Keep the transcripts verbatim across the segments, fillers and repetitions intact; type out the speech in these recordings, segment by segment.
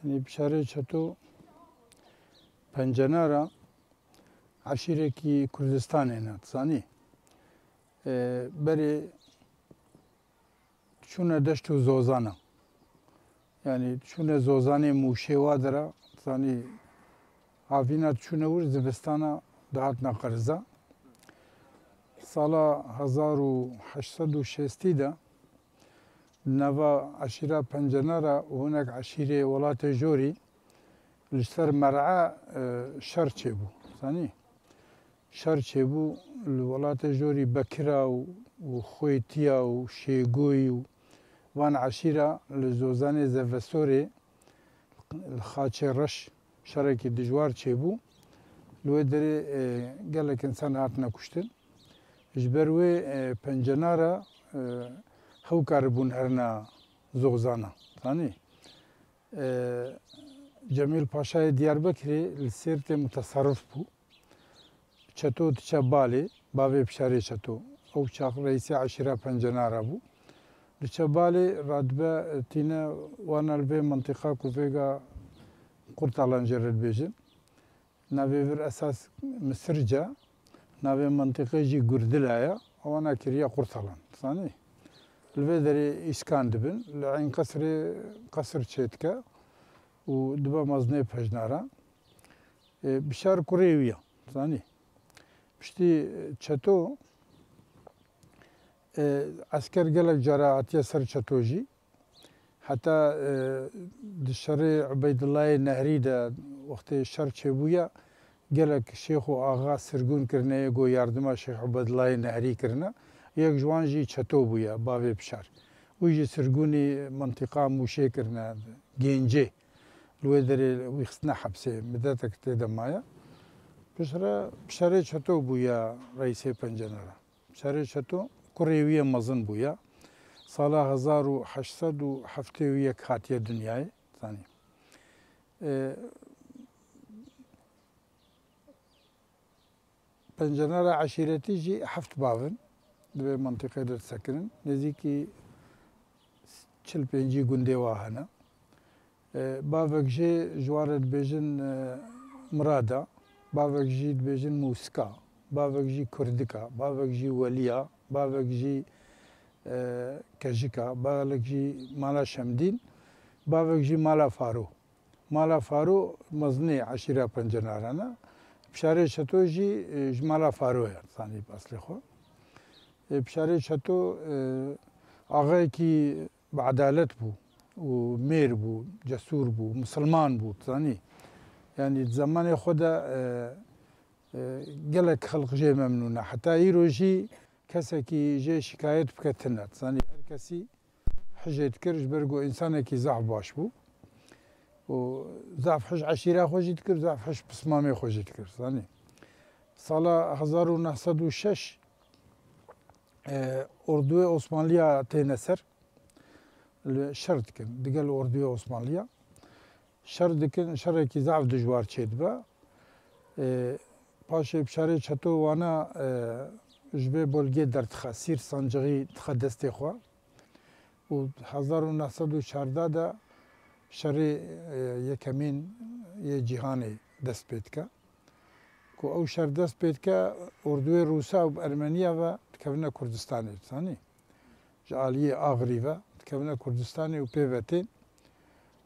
Yanî Bişarê Çeto Pencenara eşîrekî Kurdistanê ne, zanî. E, berê çûne deşt û zozana. Yanî çûne zozanê Mûşê wa dira, zanî havîna çûne wir zivistana dihatna qeriza. Sala hezar û heşt sed û şêstî de nava eşîra Pencenara û hinek eşîrê welatê jorî li ser mer'a, e, şer çêbû. Zanî? Şer çêbû li welatê jorî Bekira û, û Xwêtiya û Şêgoyî û van eşîra li zozanê Zevesorê li Xaçê Reş şerekî dijwar çêbû. Li wê derê, e, gelek însan hatine kuştin. Ji ber wê, e, Pencenara, e, hew karibûn herina zozana. Zanî? E, Cemîl Paşayê Diyarbekirê li Sêrtê muteserrif bû. Çeto diçe balê, bavê Bişarê Çeto. Ew çax reîsê eşîra Pencenara bû. Diçe balê radibe tîne wana li vê mintîqa ku vêga Qurtalan jê re dibêjin. Navê vir esas Misirca, navê mintîqê jî Gurdila ye, wana kiriye Qurtalan. Zanî? Li vê derê îskan dibin, li Eyn Qesrê qesr çêdike û dibe mezinê pejnara. E, Bişar kurê wî ye, zanî? Piştî Çeto, e, esker gelek cara hatiye ser Çeto jî. Heta, e, di şerê Ubeydullahê Nehrî de wextê şer çêbûye, gelek şêx û axa sirgûn kirine yê ku yardima Şêx Ubeydullahê Nehrî kirine. Yek ji wan jî Çeto bûye, bavê Bişar. Wî jî sirgûnî mintîqa Mûşê kirine, Gêncê. Li wê derê wî xistine hepsê, midetek tê de maye. Piştre Bişarê Çeto bûye reîsê Pencenara. Şerê Çeto kurê wî yê mezin bûye. Sala hezar û heşt sed û heftê û yek hatiye dinyayê, zanî. E, Pencenara eşîretî jî heft bav in, di vê mintîqê de disekinin. Nêzîkî çil pêncî gundê wa hene. E, bavek jê ji wan re dibêjin, e, Mirada, bavek jî dibêjin Mûsika, bavek jî Kurdika, bavek jî Weliya, bavek jî, e, Kejika, bavek jî Mala Şemdîn, bavek jî Mala Faro. Mala Faro mezinê eşîra Pencenaran e. Bişarê Çeto jî, e, ji Mala Faro ye, zanî bi eslê xwe. E, Bişarê Çeto, e, axayekî bi edalet bû û mêr bû, cesûr bû, misilman bû, zanî. Yanî di zemanê xwe de, e, e, gelek xelq jê memnûn e. Heta îro jî kesekî jê şikayet bike tune, zanî. Her kesî hijê dikir, ji ber ku însanekî zaf baş bû. Û zaf hij eşîra xwe jî dikir, zaf hij pismamê xwe jî dikir, zanî. Sala hezar û neh sed û şeş, e, ordûyê Osmanliya têne ser, li şer dikin, digel ordûyê Osmanliya şer dikin, şerekî zaf dijwar çêdibe. E, paşê Bişarê Çeto wana, e, ji vê bolgê derdixe, sîr sancixî dixe destê xwe. Û hezar û neh sed û çardeh de şerê, e, yekemîn yê cîhanê dest pê dike. Ku ew şer dest pê dike, ordûyê Rûsa û Ermeniya ve dikevine Kurdistanê, zanî. Ji aliyê Axrî ve dikevine Kurdistanê û pê ve tên.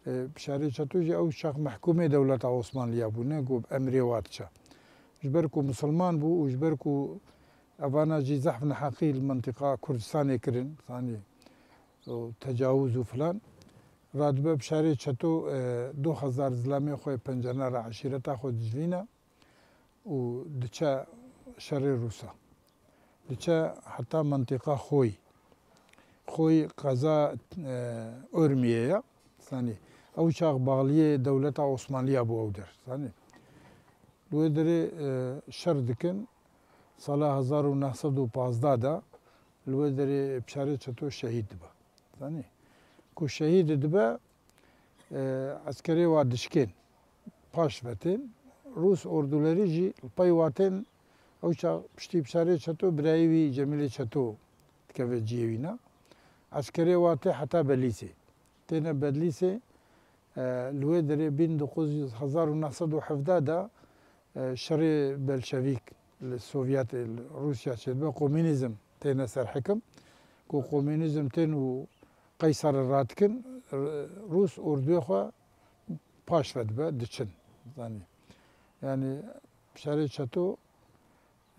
E, Bişarê Çeto jî ew çax mehkûmê dewleta Osmanliya bûne, ku bi emrê wa diçe. Ji ber ku misilman bû û ji ber ku evana jî zehf neheqî li mintîqa Kurdistanê kirin, zanî, û tecawuz û filan, radibe Bişarê Çeto, e, du hezar zilamê xwe yê Pencenara eşîreta xwe dicivîne û diçe şerê Rûsa. Diçe heta mintîqa Xoyî. Xoyî qeza, e, Urmiyê ye. Zanî, ew çax baxliyê dewleta Osmanliya bû ew der. Zanî. Li wê derê, e, şer dikin. Sala hezar û neh sed û pazdeh de li wê derê Bişarê Çeto şehîd dibe. Zanî? Ku şehîd dibe, e, eskerê wa dişkên paş ve tên. Rûs ordûlerî jî li pey wa tên, ew çax piştî Bişarê Çeto birayê wî Cemîlê Çeto dikeve cihê wîna. Eskerê wa tê heta Belîsê. Têne Bedlîsê, E, li wê derê bin dokuz yüz, hezar û neh sed û hevdeh de, e, şerê Belşevîk li Sovyetê, li Rûsya çêdibe, komûnîzm têne ser hikim. Ku komûnîzm tên û Qeysarê radikin, r-, Rûs orduyê xwe paş ve dibe, diçin. Zanî. Yani şerê çeto,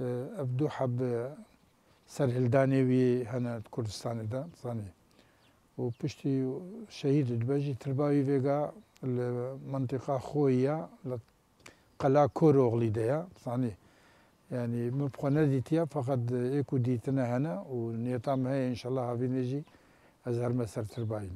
e, ev du heb serhildanê wî hene Kurdistanê de, zanî. Û piştî şehîd dibe jî, tirba wî vêga li mentiqa Xoyî ya, li Qela Koroxlî de ya, zanî. Yani min bi xwe nedîtiye, feqet ê ku dîtine hene û niyeta min heye, înşallah havînê jî ez herime ser tirbayî ne.